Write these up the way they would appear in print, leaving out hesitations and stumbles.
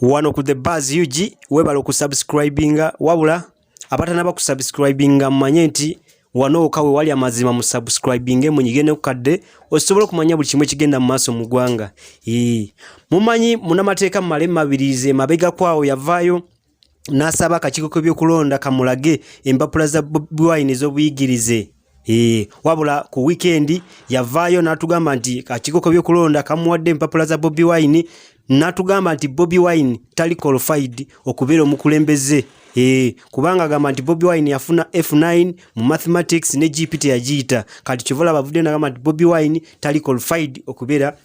Wano ku The Buzz UG, webala okusubscribinga. Wabula abatanaba kusubscribinga, mumanye nti wano wokka we wali amazima. Mu subscribinge, munyige ne kukadde osobola okumanya buli kimu ekigenda mu maaso mu ggwanga. Mumanyi munamateeka Male Mabirizi emabega kwawo yavaayo n'asaba akakiiko k'ebyokulonda kamulage empapula za Bobi Wine ez'obuyigirize. Wabula ku weekend yavaayo n'atugamba nti akakiiko k'ebyokulonda kamuwadde empapula za Bobi Wine, n'atugamba nti Bobi Wine tali qualified okubeera omukulembeze, kubanga agamba nti Bobi Wine yafuna F9 mu mathematics ne GP teyagiyita. Kati kyova olaba avuddeyo n'agamba nti Bobi Wine tali qualified okubeera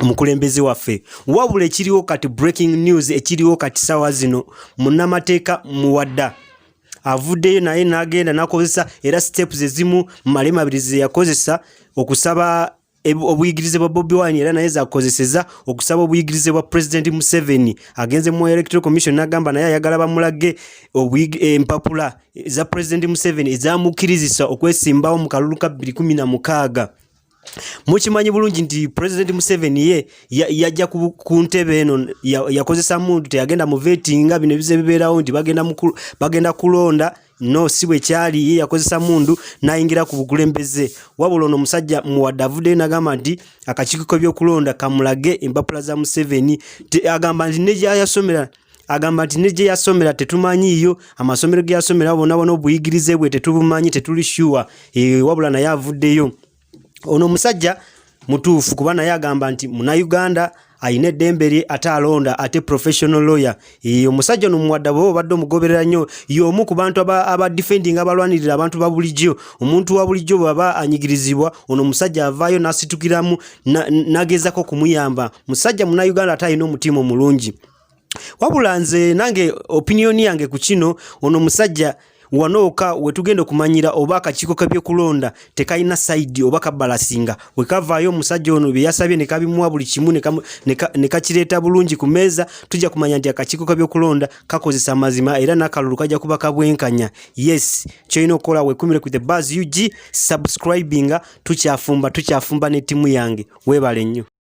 omukulembeze waffe. Wabula ekiriwo kati, breaking news ekiriwo kati sawa zino, munnamateeka Muwada avuddeyo naye n'agenda n'akozesa era steps ezimu Male Mabirizi ze yakozesa okusaba obuyigirize bwa Bobi Wine, era naye zakozeseza okusaba obuyigirize bwa President Museveni. Agenze mu Electoral Commission n'agamba naye ayagala bamulage empapula za President Museveni ezamukkirizisa okwesimbawo mu kalulu ka 2016. Mukimanyi bulungi nti President Museveni ye yajja ku ntebe eno yakozesa muntu, teyagenda mu vetting nga bino ebize bibeerawo nti bagenda kulonda. No, si bwe kyali. Ye yakozesa mundu n'ayingira ku bukulembeze. Wabula ono omusajja Muwadde avuddeyo n'agamba nti akakiiko k'ebyokulonda kamulage empapula za Museveni. Agamba nti ne gyayasomera, agamba nti ne gye yasomera tetumanyiiyo, amasomero ge yasomera bonna bona, obuyigirize bwe tetubumanyi, tetuli sure. Wabula naye avuddeyo. Ono omusajja mutuufu, kuba naye agamba nti Munnayuganda ayina eddembe lye, ate alonda, ate professional lawyer. Omusajja ono Muwadda bwe obadde omugoberera nnyo, y'omu ku bantu aba defending, abalwanirira abantu ba bulijjo. Omuntu wa bulijjo bw'aba anyigirizibwa, ono omusajja avaayo n'asitukiramu n'agezaako okumuyamba. Musajja Munnayuganda ate alina omutima omulungi. Wabula nze nange opinion yange ku kino, ono omusajja wanooka wetugenda okumanyira oba akakiiko k'ebyokulonda tekalina side oba kabalasinga. Bwe kavaayo omusajja ono bye yasabye ne kabimuwa buli kimu ne kakireeta bulungi ku mmeeza, tujja kumanya nti akakiiko k'ebyokulonda kakozesa amazima era n'akalulu kajja kuba kabwenkanya. Yes, kyolina okukola, wekumire ku The Buzz UG, subscribinga. Tukyafumba, tukyafumba ne ttiimu yange. Weebale nnyo.